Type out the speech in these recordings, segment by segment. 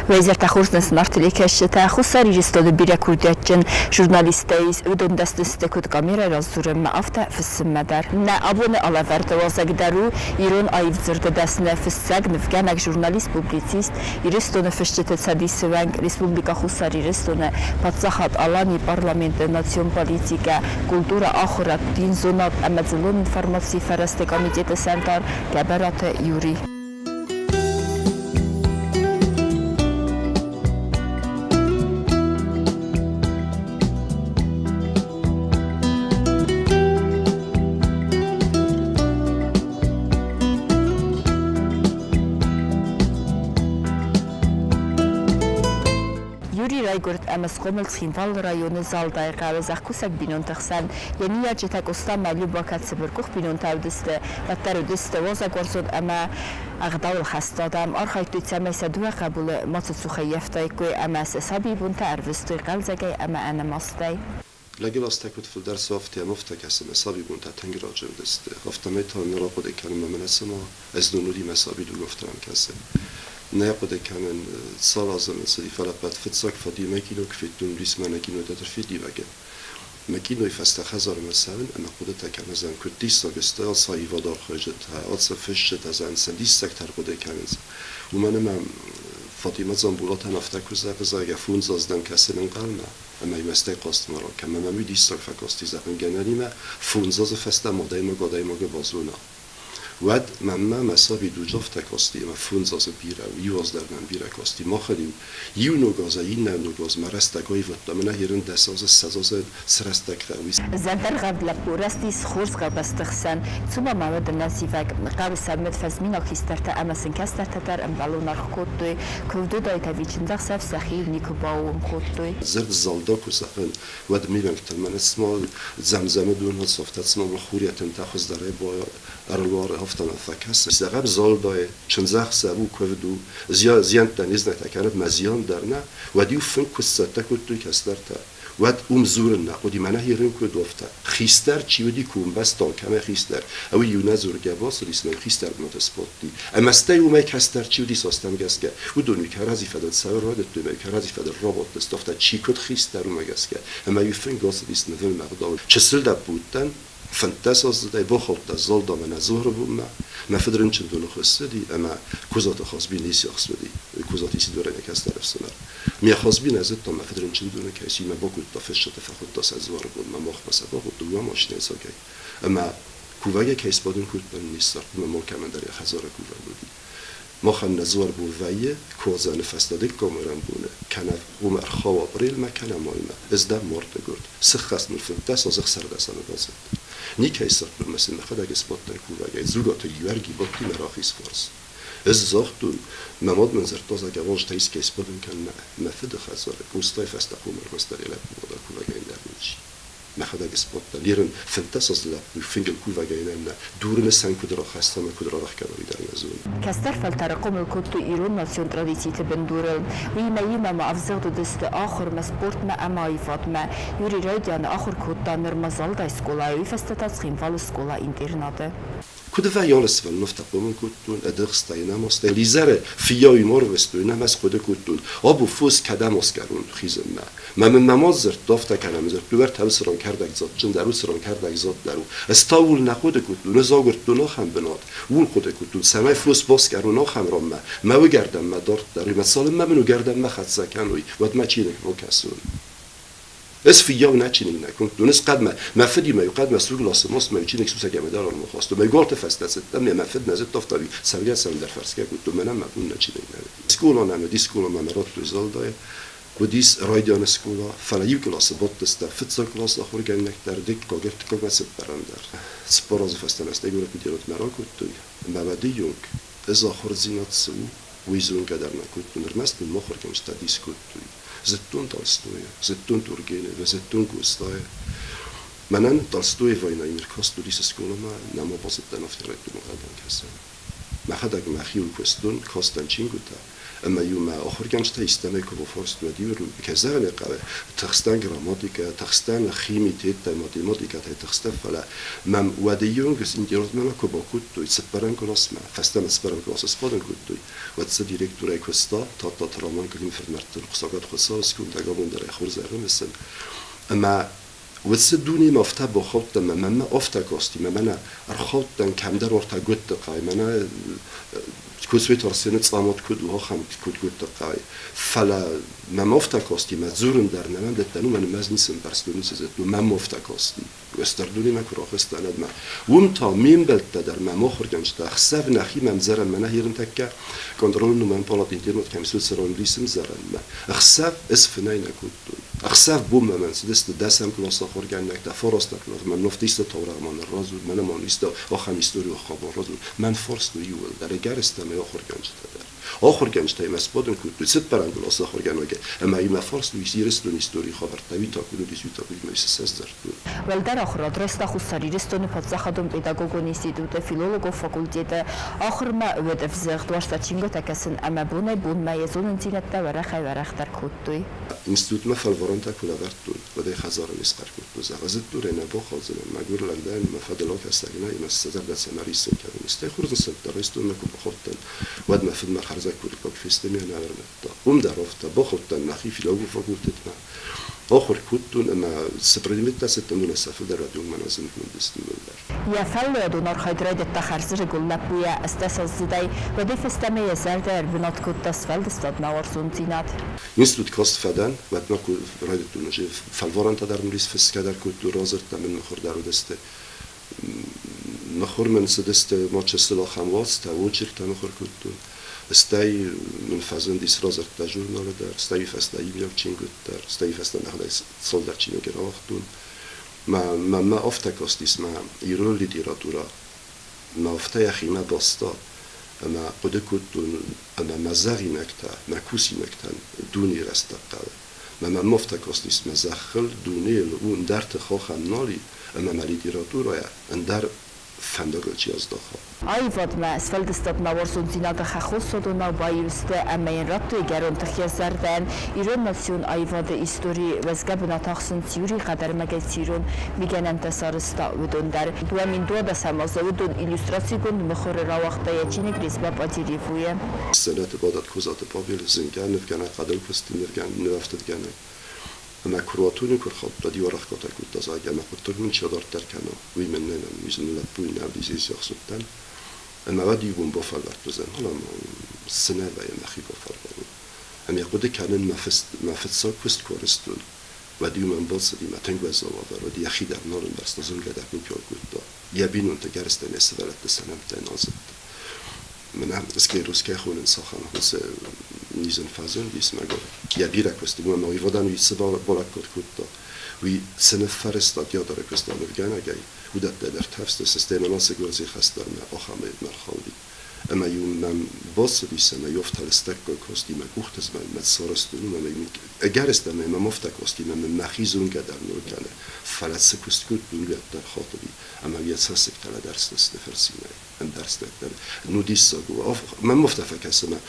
Уӕ хорз нӕ зынаргъ телекӕсджытӕ, Хуссар Ирыстоны бирӕ курдиатджын журналисттӕ ис, уыдон дӕсны сты куыд камерӕйы раздзурынмӕ, афтӕ фыссынмӕ дӕр. Нӕ абоны алӕвӕрды уазӕг дӕр у ирон аив дзырды дӕсны фыссӕг, нывгӕнӕг, журналист, публицист, Ирыстоны фысджыты цӕдисы уӕнг, Республикӕ Хуссар Ирыстоны Паддзахад Аланийы Парламенты национ политикӕ, культурӕ, ахуырад, дин, зонад ӕмӕ дзыллон информацийы фӕрӕзты комитеты сӕрдар Гӕбӕраты Юрий. Юрий райгуырд ӕмӕ схъомыл Цхинвалы районы Залдайы хъӕуы зӕхкусӕг бинонты хсӕн. Йӕ ныййарджытӕ Къоста ӕмӕ Люба кӕд цыбыркъух бинонтӕ уыдысты, уӕддӕр уыдысты уазӕгуарзон ӕмӕ ӕгъдауыл хӕст адӕм. Архайдтой, цӕмӕй сӕ дыууӕ хъӕбулы мацы цух ӕййӕфтаиккой ӕмӕ сӕ сабийы бонтӕ ӕрвыстой хъӕлдзӕгӕй ӕмӕ ӕнӕмастӕй. Лӕгыл азтӕ куыд фылдӕр цы, афтӕ ӕмӕ афтӕ кӕсы, мӕ сабибонтӕ тынг раджы уыдысты. Афтӕмӕй та ныр ахъуыды кӕнын, ӕмӕ мӕнӕ цыма ӕз нури мӕ сабидуг афтӕ кӕсы. Нӕ хъуыды кӕнын, цал азы мын цыди, фӕлӕ ӕппӕт фыццаг Фатимӕ кино куы федтон, уыдис мӕнӕ кинотӕ дӕр фидиуӕгы. Мӕ кинойы фӕстӕ хӕдзармӕ цӕуын ӕмӕ хъуыдытӕ кӕнӕзӕн, куыд диссаг сты ацы аивады архайджытӕ, ацы фысджытӕ зӕн цы диссӕгтӕ ӕрхъуыды кӕнынц. Уымӕн ӕмӕ Фатимӕ Дзамболатӕн афтӕ куы зӕгъы, зӕгъгӕ, фондз азы дӕм кӕсын ӕнхъӕлмӕ, ӕмӕ ймӕ стӕй хъазтмӕ ракӕн. Мӕнӕн уый диссаг фӕкасти, зӕгъын, гӕнӕнимӕ 5 азы фӕстӕ ма адӕймаг адӕймагы базона. Уӕд мӕнмӕ мӕ саби дуджы афтӕ касти, ӕмӕ 5 азы бирӕ у, иу аз дӕр мӕм бирӕ касти. Махӕн-иу иу ног азӕй иннӕ ног азмӕ рӕстӕг аивгъуыдта, мӕнӕ ерын 10 азы, 20 азы цы рӕстӕг фӕуый. Зӕрдӕргъӕвд лӕппу рӕзтис хорз хъӕубӕсты хсӕн. Цума ма уӕд ӕнӕзивӕг хъӕуы сӕрмӕт фӕзминаг хистӕртӕ ӕмӕ сын кӕстӕртӕ дӕр ӕмбӕлон аргъ кодтой. Куывдудайтӕ ӕви чындзӕхсӕв сӕхи никуы баууон кодтой. Дзырд зӕлда куы зӕгъын, уӕд ме уӕнгтыл мӕнӕ цыма дзӕм-дзӕмы дон ацавта, цыма мыл хурйӕтынтӕ хуыздӕрӕй ӕрлуары, афтӕ мӕм фӕкӕсы. Зӕгъӕм, зӕлдайы чындзӕхсӕв у, куывд у, зиӕнттӕ не знӕгтӕ кӕнӕд мӕ зиан дӕр нӕ, уӕд-иу фынг куы сцӕттӕ кодтой кӕстӕртӕ, уӕд уым дзурын нӕ хъуыди, мӕнӕ ерын куыд уӕфта. Хистӕр чи уыди, куы уымбӕстон, кӕмӕ хистӕр, ӕви иу нӕ дзургӕ бацыдис, нӕм хистӕр бынаты сбадти. Ӕмӕ стӕй уымӕй кӕстӕр чи уыдис азтӕм гӕсгӕ, уыдон уый кӕрӕдзи фӕдыл цӕуын райдыдтой ӕмӕ кӕрӕдзи фӕдыл рабадтысты, афтӕ чи куыд хистӕр, уымӕ гӕсгӕ. Ӕмӕ-иу фынг ацыдис нывылмӕ ӕгъдауыл. Чысыл лӕппу уыдтӕн, 15 аздзыдӕй бахаудта Залдамӕ нӕ дзуары бынмӕ. Мӕ фыд рынчындоны хуыссыди ӕмӕ Козаты Хазби не сиахс уыди. Козаты Исидорӕн йӕ кӕстӕр ӕфсымӕр. Ме Хазби нӕ зыдта, мӕ фыд рынчындоны кӕй ис, мӕ бакодта фысджыты, фӕхуыдта сӕ дзуары бынмӕ, махмӕ сӕ бахуыдта дыууӕ машинӕйы дзагӕй. Ӕмӕ кувӕгӕй кӕй сбадын кодта, не ссардта, мӕ алкӕмӕн дӕр йӕ хӕдзары кувӕг уыди. Махӕн нӕ дзуар бон вӕййы Куадзӕны фӕстӕ дыккаг майрӕмбоны, кӕнӕ уым ӕрхауы апърелмӕ, кӕнӕ маймӕ. Ӕз дӕм марды гуырд. Сыххӕст мыл 15 азы 16-ӕмы бацыд. Никӕй сырдтон мӕ сын мӕхӕдӕг сбадтӕн кувӕгӕй Дзугаты Гиуӕрги бадти мӕ рахиз фарс. Ӕз загътон, мӕ мад мын дзырдта, зӕгъгӕ, уарзта искӕй сбадын кӕн мӕ фыды хӕдзары, Къостайы фӕстӕ хъомыл ӕрмӕстдӕр йӕ лӕппу бада кувӕгӕй ӕндӕр ничи. Мӕхӕдӕг сбадтӕн. Ерын 15 азы лӕппу фынгыл кувӕгӕй нӕ дурыны сӕн куыд рахӕсса ӕмӕ куыд рарӕхгӕна, уый дӕр нӕ зонын. Кӕстӕр фӕлтӕры хъомыл кодтой ирон национ традициты бындурыл. Уыимӕ иумӕ ма ӕвзыгъд уыдысты ахуырмӕ, спортмӕ ӕмӕ аивадмӕ. Юрий райдианы ахуыр кодта нырма Залдайы скъолайы, уый фӕстӕ та Цхинвалы скъола-интернаты. Куыд вӕййы сывӕллӕттӕ хъомыл кодтон, ӕдыхстӕй, ӕнӕмастӕй. Изӕры фыййауи ма рвыстой, нӕ мӕ схъуыды кодтон, або фос кӕдӕм асгарон хизынмӕ. Мӕ мын мӕ мад дзырдта, афтӕ кӕнӕм, дзырдтой, уӕртӕ уыцы ран кӕрдӕг дзаджджын дӕр, уыцы ран кӕрдӕг зад дӕр у. Ӕз та ууыл нӕ хъуыды кодтон, ӕз агуырдтон ахӕм бынат, ууыл хъуыды кодтон, цӕмӕй фос басгарон ахӕм ранмӕ, мӕ уыгӕрдӕнмӕ дарддӕр, мӕ цалынмӕ мын уыгӕрдӕнмӕ хӕццӕ кӕной, уӕдмӕ чиныг бакӕсон. Ӕз фыййау нӕ чиныг нӕ куымдтон, ӕз хъӕдмӕ, мӕ фыдимӕ-иу хъӕдмӕ суг ласы мостмӕ-иу чиныг сусӕгӕй дӕр ӕрмахастон. Мӕ галты фӕстӕ цыдтӕн, мӕ фыд нӕ зыдта, афтӕ цӕугӕ цӕуын дӕр фӕрсгӕ кодтон, мӕнӕн мӕ бон нӕ чиныг нӕ уыди. Скъола нӕм уыди, скъоламӕ мӕ радтой Залдайы. Уыдис райдианы скъола, фӕлӕ иу къласы бадтыстӕм, фыццаг къласы ахуыргӕнинӕгтӕ дӕр, дыккаг, ӕртыккаг ӕмӕ цыппӕрӕм дӕр. 4 азы фӕстӕ мӕ стӕй горӕт Мидеротмӕ ракодтой, ӕмӕ уӕды онг ӕз ахуырдзинад цы у, уый зонгӕ дӕр нӕ кодтон, ӕрмӕст мын мӕ ахуыргӕнджытӕ дис кодтой. Зыдтон Толстойы, зыдтон Тургеневы, зыдтон Къостайы. Мӕнӕн Толстойы «Война и мир» каст уыдис скъоламӕ, нӕма базыдтӕн афтӕ райдыдтон ӕнхъӕлмӕ кӕсын. Мӕхӕдӕг мӕхиуыл куыстон, кастӕн чингуытӕ. Ӕмӕ-иу мӕ ахуыргӕнджытӕ истӕмӕй куы бафарстой, уӕд-иу кӕй зӕгъын ӕй хъӕуы, тыхстӕн грамматикӕ, тыхстӕн хими, теттӕ, математикӕтӕй тыхстӕн, фӕлӕ мӕм уӕды онг интернатмӕ мӕ куы бакодтой цыппӕрӕм къласмӕ, фӕстӕмӕ цыппӕрӕм къласы сбадын кодтой, уӕд сӕ директорӕй куыста Тадтаты Роман Климфырт мӕрдты рухсагад Хуыцауы скондӕг абон дӕр ӕй хорз ӕрымысын. Ӕмӕ уыцы дунемӕ афтӕ бахаудтӕн ӕмӕ мӕнмӕ афтӕ касти, мӕ мӕнӕ ӕрхаудтӕн кӕмдӕр уӕртӕ гуытты къай, мӕнӕ Куцойты Арсены цъамад куыд у, ахӕм куыд гуытты къай. Фӕлӕ мӕм афтӕ касти, мӕ дзурын дӕр нӕ мӕндӕттӕн, уымӕн ӕмӕ ӕз ницы ӕмбӕрстон, ницы зыдтон, мӕм афтӕ касти. Стыр дунемӕ куы рахызтӕн, уӕдмӕ. Уым та ме мбӕлттӕ дӕр, мӕ ахуыргӕнджытӕ, ӕхсӕв нӕхимӕ ӕмдзӕрӕнмӕ нӕ хирынтӕккӕ контролы нумӕн палат интернат кӕм цыд ӕмдзӕрӕнмӕ. Ӕхсӕв ӕз фынӕй нӕ кодтон. Ӕхсӕв бонмӕ мӕн цыдысты дӕсӕм къласы ахуыргӕнинӕгтӕ, фарастӕм къласы. Мӕн ныфтисты таурӕгъ мӕн радзур, мӕнӕ мӕн исты ахӕм историон хабар радзур. Мӕн фарстой иууылдӕр, ӕгӕрыстӕмӕй ахуыргӕнджытӕ дӕр. Ахуыргӕнджытӕй мӕ сбадын кодтой цыппӕрӕм къласы ахуыргӕнӕгӕй, ӕмӕ имӕ фарстой Ирыстоны историйы хабӕрттӕ, уый та куыд уыдис, уый та куыд ис, цы сдзырдтой. Уӕлдӕр ахуырад райста Хуссар Ирыстоны паддзахадон педагогон институты филологон факультеты ахуырмӕ уӕд ӕвзыгъд уарзта чингуытӕ кӕсын ӕмӕ бонӕй-бонмӕ йӕ зонындзинӕдтӕ уӕрӕхӕй-уӕрӕхдӕр кодтой. Институтмӕ фӕлварӕнтӕ куы лӕвӕрдтой, уӕд ӕй хӕдзары не схъӕр кодтой, зӕгъ, зыдтой нӕ бахаудзынӕн, мӕгуыр лӕг дӕн, мӕ фӕдыл акӕсӕг нӕй, мӕ зӕрдӕ цӕмӕ риссын кӕнын. Стӕй хорз нысӕнттӕ райстон мӕ куы бахаудтӕн, уӕд мӕ фыд мӕ хӕрзӕггурӕггаг фесты ме нӕрмӕдта. Уым дӕр афтӕ, бахаудтӕн нӕхи филологон факультетмӕ. Ахуыр кодтон ӕмӕ цы предметтӕ цыдтӕн, уымӕ сӕ фылдӕр уӕд мӕнӕ зындгонд сты иууылдӕр. Йӕ фӕллойадон архайд райдыдта хӕрзӕрыгон лӕппуйӕ ӕстдӕсаздзыдӕй, уӕдӕй фӕстӕмӕ йӕ зӕрдӕ ӕрбынат кодта сфӕлдыстадмӕ уарзондзинад. Институт каст фӕдӕн, уӕдмӕ ку райдыдтон уже фӕлварӕнтӕ дӕр мын фысгӕ дӕр кодтой, радзырдтӕ мын мыхуыр дӕр уыдысты. Мыхуыр мын цыдысты ма чысыл ахӕм уацтӕ, очерктӕ мыхуыр кодтон. Стӕй мын фӕзындис радзырдтӕ журналы дӕр, стӕй фӕстӕ иумиаг чингуыт дӕр, стӕй фӕстӕ мӕхӕдӕг цалдӕр чиныджы рауагътон. Мӕ афтӕ кастис мӕ ирон литературӕ, мӕ афтӕ йӕхимӕ баста, ӕмӕ хъуыды кодтон, ӕмӕ мӕ зӕгъинӕгтӕ, мӕ кусинӕгтӕн дуне рӕстӕг хъӕуы. Мӕ мӕм афтӕ кастис мӕ зӕххыл, дунейыл у ӕндӕрты хохӕн нал и, ӕмӕ мӕ литературӕйӕ ӕндӕр фӕндагыл чи аздӕха. Аивадмӕ, сфӕлдыстадмӕ уарзондзинады хӕххон содонау баиу сты ӕмӕ йын радтой гӕрон тых йӕ зӕрдӕйӕн. Ирон национ аивады историйы уӕзгӕ бынат ахсынц Юрий хъӕдӕрмӕгӕй цы ирон мигӕнӕнтӕ сарӕзта, уыдон дӕр. 2012 азы уыдон иллюстрацигонд мыхуыры рауагъта йӕ чиныг Резьба по дереву-йы. Сценӕты бадат Козаты Павел, зынгӕ нывгӕнӕг, хъӕдыл куысты нывӕфтыдгӕнӕг. Ӕмӕ куы руатоны куы рхаудта, иу арӕхгӕтӕ кодта, зӕгъгӕ, мӕ хъуыддаг мын чи адарддӕр кӕна, уый мын нӕ уый лӕппуйы нӕ уыдис ӕхсудтӕн. Ӕмӕ уӕд иу бон бафӕлвӕрдтуыдзӕн, фӕлӕ ма цы нӕ вӕййы мӕхи бафӕлварын. Ӕмӕ хъуыды кӕнын мӕ фыццаг куыст куы арӕзтон, уӕд-иу мӕм бацыди, мӕ тынг уӕззау уавӕр уыд, йӕхи дӕр нал ӕмбӕрста, зонгӕ дӕр никуы кодта. Йӕ бинонты гӕрзтӕн йӕ сывӕллӕтты сӕ нӕмттӕ нал зыдта. Мӕнӕ склероз кӕй хонынц, ахӕм уыцы низӕн фӕзындис, мӕгуыр. Йӕ бирӕ куысты, уымӕн ӕмӕ уый водӕн уый цы балӕггад кодта, уый цы ныффӕрӕзта театры куыста нывгӕнӕгӕй, уыдӕттӕ дӕр тӕфстысты, стӕй мӕм ацы гуырдзыйы хӕс дӕр мӕ ахӕмӕй мӕ рхауди. Ӕмӕ-иу мӕм бацыдис ӕмӕ-иу афтӕ лыстӕггай касти мӕ къухты змӕлд, мӕ сарӕзтон, уымӕн ӕмӕ ӕгӕрыстӕмӕй мӕм афтӕ касти, ӕмӕ мын мӕхи зонгӕ дӕр нал кӕны, фӕлӕ цы куыст кодтон, уый ӕддӕр хатыди, ӕмӕ йӕ цӕссыгтӕ лӕдӕрстысты фырцинӕй. Ӕмбӕрстӕттӕн. Ну диссаг у. Мӕм афтӕ фӕкӕсы, ӕмӕ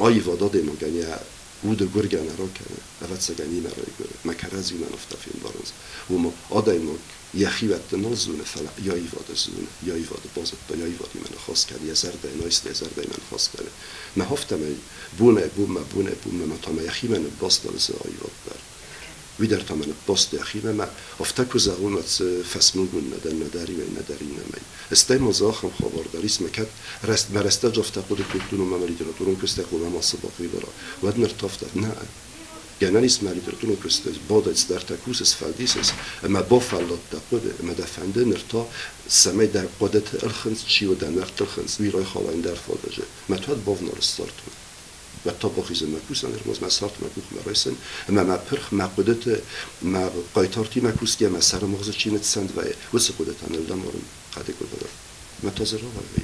аивад адӕймагӕн йӕ уды гуыргӕ нӕ ракӕны, ӕвӕццӕгӕн имӕ райгуыры, мӕ кӕрӕдзимӕ афтӕ фембарынц. Уымӕ адӕймаг йӕхиуӕтты нал зоны, фӕлӕ йӕ аивады зоны, йӕ аивады базыдта, йӕ аивадимӕ ныхас кӕны, йӕ зӕрдӕйы айста, йӕ зӕрдӕимӕ ныхас кӕны. Мӕ афтӕмӕй бонӕй-бонмӕ, бонӕй-бонмӕ мӕ та мӕ йӕхимӕ ныббаста уыцы аивад дӕр. Уый дӕр та мӕ ныббаста йӕхимӕ мӕ афтӕ куы зӕгъон, уӕд дзы фӕсмонгонд нӕ дӕн нӕдӕр иуӕй, нӕдӕр иннӕмӕй. Стӕй ма дзы ахӕм хабар дӕр ис, мӕ кӕд мӕ рӕстӕджы афтӕ хъуыды кодтон, ӕмӕ мӕ литературон куыстӕй хъуамӕ мацы бахъыгдара, уӕд ныр та афтӕ нӕ. Гӕнӕн ис мӕ литературон куысты бадӕй цыдӕртӕ кусыс, фӕлдисыс, ӕмӕ бафӕллад дӕ хъуыды, ӕмӕ дӕ фӕнды ныр та, цӕмӕй дӕ хъуыдыты ӕлхынцъ чи у, дӕ нӕрдты ӕлхынцъ, уый райхала ӕндӕр фадыджы. Мӕ уӕд бавналы ссардтон. Мӕ табахизын мӕ кусӕн ӕрмадз, мӕ цард мӕ къухмӕ райсын, ӕмӕ мӕ пырх, мӕ хъуыдыты, мӕ хъайтартимӕ кусгӕ, мӕ сӕрымагъзы чи ныццӕнд вӕййы, уыцы хъуыдытӕ ныллӕмарын хъӕды къуыдыры. Мӕ та дзы рауайы.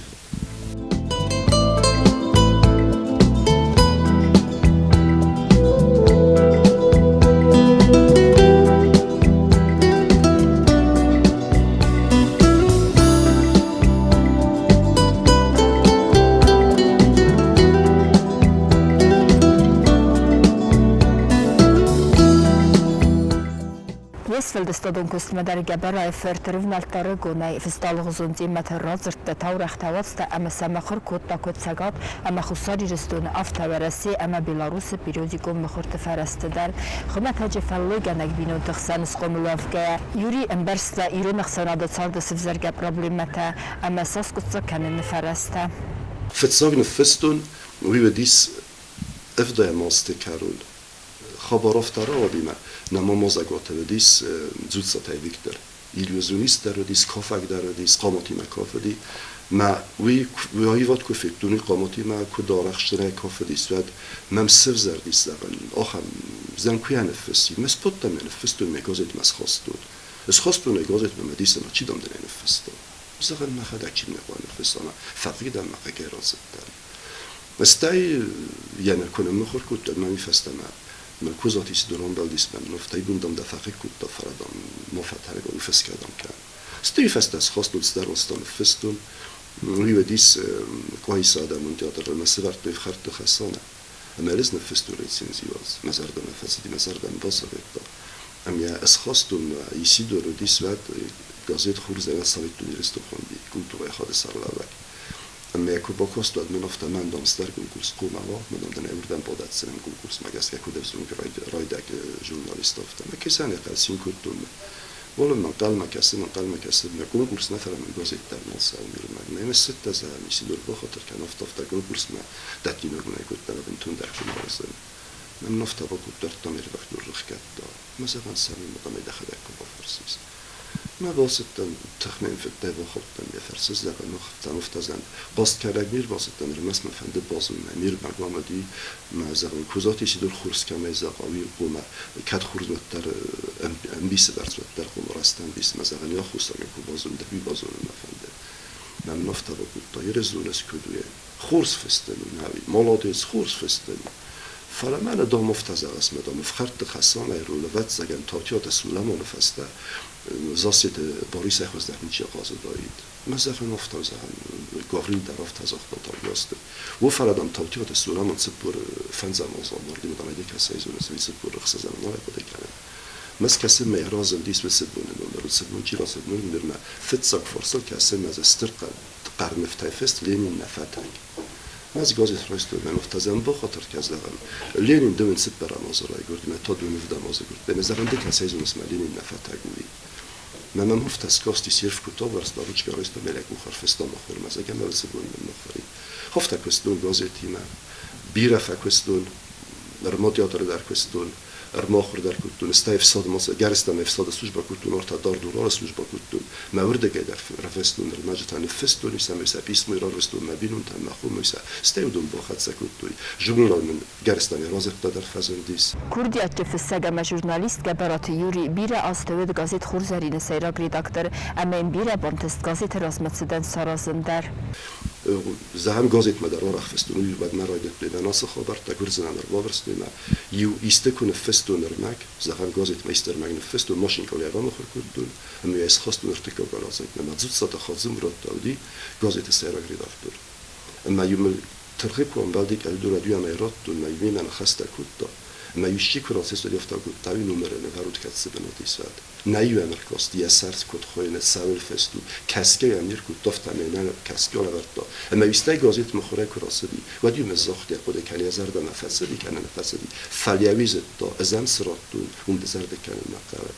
Сфӕлдыстадон куыстмӕ дӕр Гӕбӕрайы фырт рывнӕлдта ӕрыгонӕй, фыста алыгъуызон темӕты радзырдтӕ, таурӕгътӕ, уацтӕ ӕмӕ сӕ мыхуыр кодта куыд Цӕгат ӕмӕ Хуссар Ирыстоны, афтӕ Уӕрӕсе ӕмӕ Беларусы периодикон мыхуырты фӕрӕзты дӕр. Хуымӕтӕджы фӕллойгӕнӕг бинонты хсӕн схъомыл уӕвгӕйӕ, Юрий ӕмбӕрста ирон ӕхсӕнады царды сывзӕргӕ проблемӕтӕ ӕмӕ сӕ скъуыддзаг кӕныны фӕрӕзтӕ. Фыццаг ныффыстон, уый уыдис ӕвдайӕм азты кӕрон. Хабаров та рауадимӕ нӕма мозаготы уыдис Дзуццатӕй Виктор. Иллюзионист дӕр уыдис, кафӕг дӕр уыдис, хъаматимӕ кафыди. Мӕ уый аивад куы федтон, уый хъаматимӕ куыд арӕхстджынӕй кафыдис, уӕд мӕм сывзӕрдис, зӕгъын, ахӕм зӕн куы йӕ ныффыссин. Мӕ споттӕм йӕ ныффыстон, мӕ газетмӕ схастон. Схастон ӕй газетмӕ, мӕ дисы ма чи дам дын ӕй ныффыста? Зӕгъын, мӕхӕдӕг чи нӕ хъуамӕ ныффысса, ӕмӕ фӕхъыг дӕн, мӕ хъыгӕй рацыдтӕн. Стӕй йӕ нӕ куы ныммыхуыр кодтон, мӕ уый фӕстӕмӕ мӕ Козати цыдӕр ӕмбӕлдис мӕ нофтӕй бундам дӕ фӕхъыг кодта, фӕлӕ, дам, ма фӕтӕргӕ, уый фӕсгӕ, дам, кӕн. Стӕй фӕстӕ схастон цыдӕр уацтӕ ныффыстон. Уый уыдис Къуайсы адӕмон театры мӕ сӕвӕрдтой Ӕфхӕрдты Хӕсанӕ. Ӕмӕ ӕз ныффыстон рецензи уац. Мӕ зӕрдӕмӕ фӕцыди, мӕ зӕрдӕмӕ бацагайдта. Ӕмӕ ӕсхастон мӕ Исидор уыдис уӕд газет Хурзӕрин Советон Ирыстон хонди культурӕйы хады сӕргълӕууӕг. Ӕмӕ куы бакодтат, мӕн афтӕ мӕн дам цыдӕр конкурс хъуамӕ уа, мӕн дам дын ӕй уырдӕм бадӕтдзынӕн конкурсмӕ гӕсгӕ куыд ӕвзонг райдӕг журналист афтӕ. Мӕ кӕсӕны хъӕр цин кодтон. Уалынмӕ ӕнхъӕлмӕ кӕсын, ӕнхъӕлмӕ кӕсын, мӕ конкурс нӕ, фӕлӕ мын газет дӕр нал цӕуы мирмӕ. Мӕ ссыдтӕ зӕгъӕм, Исидор бахатыр кӕн, афтӕ-афтӕ конкурсмӕ дӕттинаг мын ӕй кодта, мӕ бынтондӕр куы нӕ уыдзӕн. Мӕн афтӕ бакодта, ӕрттӕм ӕрвӕхдур рыхгӕдта. Мӕ зӕгъӕн цӕмӕн уыд ӕмӕ дӕхӕдӕг куы бафӕрсис. Мӕ бацыдтӕн, тыхмӕн фыдтӕй бахаудтӕн йӕ фӕрцы зӕгъын, ныхтӕн Хъасткӕрӕг не рбацыдтӕн, ӕрмӕст мӕ фӕнды базонын, ме рбагуамӕди мӕ зӕгъын, Козати Сидор хорз кӕмӕй зӕгъа, уый хъуамӕ кӕд хорз уӕддӕр ӕмбисы бӕрц уӕддӕр хъуамӕ раст ӕмбис мӕ зӕгъын, йӕ аххосагӕн куы базонын, дӕ уый базонын мӕ фӕнды. Мӕ мын афтӕ бакодта, Ирыстонӕй куыд у, хорз фыстӕн у, нӕуи, молодец, хорз фыстӕн у. Фӕлӕ мӕнӕ дам афтӕ зӕгъыс, мӕ дам ӕфхӕрдты Хасанӕй рол, ӕвӕццӕгӕн, Таутиаты Суламоны фӕстӕ Зассеты Барисӕй хуыздӕр ничи ахъазыдаид. Мӕ зӕгъын афтӕ зӕгъын, Гаврил дӕр афтӕ загъта Таугазты. Уо фӕлӕ дам Таутиаты Суламон 45 азы амарди, мӕ дам ӕй кӕцӕй зоныс, уый 46 нал хъуыды кӕнын. Мӕ скӕсы мӕ разындис уыцы боны номер, уыцы бон чи рацыд номермӕ, фыццаг фарсыл кӕсы мӕ дзы стыр хъӕрнывтӕй фыст Ленин нӕ фӕтӕг. Мӕ дзы газет райстой, мӕ ныв та дзӕмбыхатыр кӕ зӕгъӕм. Ленин дыууын цыппӕрӕм азы райгуырд, мӕ та дыууын ӕвдӕм азы гуырд. Мӕ зӕгъын ды кӕцӕй зоныс, мӕ Ленин нӕ фӕтӕг уый. Мӕ мӕм афтӕ скасти, серф куы тавӕрста, ручкӕ райста, мӕ лӕг къух ӕрфыста мӕ хурмӕ, зӕгъгӕ, мӕ уыцы бон ныммыхуыр и. Афтӕ куыстон газетимӕ, бирӕ фӕкуыстон, ӕрма театры дӕр куыстон. Ӕрмахуыр дӕр кодтон, стӕй ӕфсадмӕ, гӕрзтӕм ӕфсады службӕ кодтон, ӕртӕ дард Уралы службӕ кодтон. Мӕ уырдыгӕй дӕр рафыстон, ӕрмӕджытӕ ныффыстон, исӕмӕй сӕ писмой рарвыстон мӕ бинонтӕм, мӕ хомӕ сӕ, стӕй уыдон бахӕццӕ кодтой. Журнал мын гӕрзтӕм йӕ радзырдтӕ дӕр фӕзындис. Курдиатджын фыссӕг ӕмӕ журналист Гӕбӕраты Юри бирӕ азты уыд газет Хурзӕрин-ы сӕйраг редактор ӕмӕ йын бирӕ бантыст газеты размӕцыдӕн саразын дӕр. Зӕгъӕм, газетмӕ дӕр арӕх фыстон, уый уӕдмӕ райдыдтой мӕн ацы хабӕрттӕ гуырдзынӕн ӕрбавӕрстой мӕ. Иу исты куы ныффыстон ӕрмӕг, зӕгъӕм, газетмӕ исты ӕрмӕг ныффыстон, машинкӕйыл ӕрбамыхуыр кодтон, ӕмӕ йӕ схастон ӕртыккаг уӕладзыгмӕ. Мӕ Дзуццаты Хадзымурат та уыди газеты сӕйраг редактор. Ӕмӕ-иу мыл тыргъы куы ӕмбӕлди къӕлидорӕй ӕмӕ радтон, мӕ-иу мемӕ ныхӕстӕ кодта. Ӕмӕ-иу исчи куы рацыд, уӕд афтӕ кодта, уый номерӕн ӕвӕрут кӕцы бынаты ис, уӕд. Нӕ-иу ӕм ӕркаст, йӕ сӕр куыд хуыйны, цӕуыл фыст у, кӕсгӕ йӕм не ркодта, афтӕмӕй нӕ кӕсгӕ лӕвӕрдта. Ӕмӕ истӕй газет мыхуырӕй куы рацыди, уӕд-иу мын загъта, хъуыды кӕн, йӕ зӕрдӕмӕ фӕцыди кӕнӕ нӕ фӕцыди, фӕлӕ йӕ уый зыдта, ӕз ӕм цы радтон, уым дызӕрдыг кӕнын нӕ хъӕуы.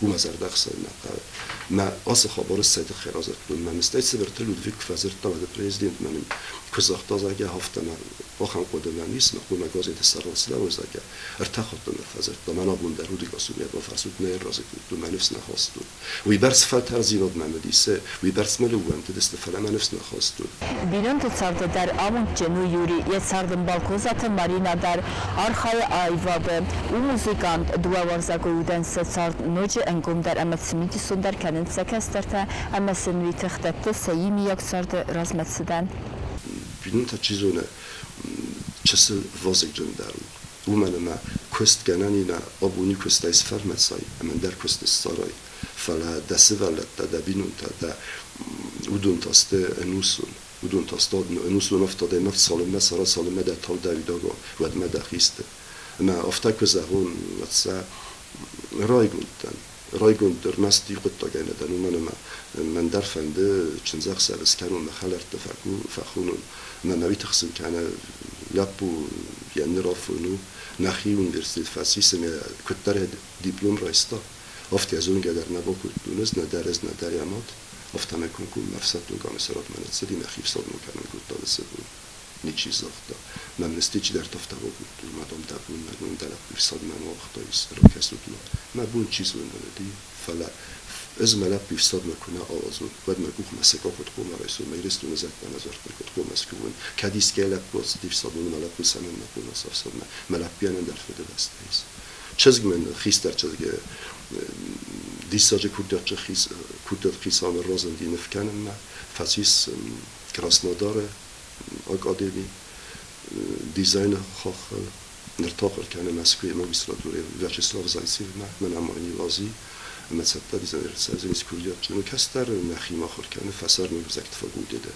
Уымӕ зӕрдӕ ӕхсайын нӕ хъӕуы. Мӕ ацы хабары цӕй тыххӕй радзырдтон, мӕ мыстӕй цыбырты Людвиг куы фӕдзырдта, уӕды президент мӕ мын куы загъта, зӕгъгӕ, афтӕ мӕ ахӕм хъуыды мӕм ис, мӕ хъуамӕ газеты сӕрыл слӕууой, зӕгъгӕ, ӕртӕ хатты нӕ фӕдзырдта, мӕн абон дӕр удӕгас у, мӕ бафӕрсут, нӕ разы кодтон, мӕ ныфс нӕ хастон. Уыйбӕрц фӕлтӕрдзинад мӕм уыдис, уыйбӕрц мыл ӕууӕндыдысты, фӕлӕ мӕ ныфс нӕ хастон. Бинонты царды дӕр амондджын у Юри, йӕ цардӕмбал Козаты Маринӕ дӕр архайы аивады. У музыкант, дыууӕ уарзӕгой удӕн сӕ цард ноджы ӕнгомдӕр ӕмӕ цымыдисондӕр кӕнынц сӕ кӕстӕртӕ ӕмӕ сын уый тых дӕтты сӕ иумиаг царды размӕцыдӕн. Бинонтӕ, чи зоны, чысыл вазыгджындӕр у, уымӕн ӕмӕ куыстгӕнӕнимӕ абони куыстӕй сфӕлмӕцай ӕмӕ ӕндӕр куыст ссарай, фӕлӕ дӕ сывӕллӕттӕ, дӕ бинонтӕ, дӕ уыдон та сты ӕнусон. Уыдон та сты ӕнусон афтӕ адӕймаг цалынмӕ цӕра, цалынмӕ дӕ тӕвдӕ уидага, уӕдмӕ дӕ хисты. Ӕмӕ афтӕ куы зӕгъон, уӕд сӕ райгонд дӕн. Райгонд ӕрмӕст иу хъуыддагӕй нӕ дӕн, уымӕн ӕмӕ мӕн дӕр фӕнды чындзӕхсӕв скӕнон, мӕ хӕлӕртты фӕхонон. Мӕ мӕ уый тыхсын кӕны, лӕппу йӕ ныр афон у, нӕхи университет фӕцис ӕмӕ куыддӕр йӕ диплом райста, афтӕ зонгӕ дӕр нӕ бакодтон ӕз, нӕдӕр ӕз, нӕдӕр йӕ мад. Афтӕмӕй комкоммӕ ӕфсӕддон комиссаратмӕ ныццыди, нӕхи ӕфсадмӕ кӕнын кодта уыцы бон. Ничи загъта. Мӕ мӕсты чидӕртӕ афтӕ бакодтой, мӕ дам, дӕ бон мӕ бон дӕ лӕппу ӕфсадмӕ нӕ уагътаис, ракӕсут-ма. Мӕ бон чи зоны уыди, фӕлӕ ӕз мӕ лӕппу ӕфсадмӕ куы нӕ ауадзон, уӕд мӕ къухмӕ цы къахут хъуамӕ райсон, мӕ Ирыстоны зӕдтӕ мӕ дзуӕрттӕ куыд хъуамӕ скувон, кӕд искӕй лӕппу ацыди ӕфсадмӕ, мӕ лӕппу цӕмӕннӕ хъуамӕ ӕфсадмӕ, мӕ лӕппуйӕн ӕндӕр фыдыбӕстӕ ис. Чызг мын, хистӕр чызг, диссаджы курдиатджын курдиат хицауы разынди ныв кӕнынмӕ, фӕцис Краснодары академи дизайны хаххыл. Ныр та ахуыр кӕны Мӕскуыйы магистратурӕйы Вячеслав Зайцевмӕ, мӕнӕ ма Нилази ӕмӕ цӕттӕ дизайнер цӕудзӕнис курдиатджын кӕстӕр, нӕхимӕ ахуыр кӕны фӕсарӕйнаг ӕвзӕгты факультеты.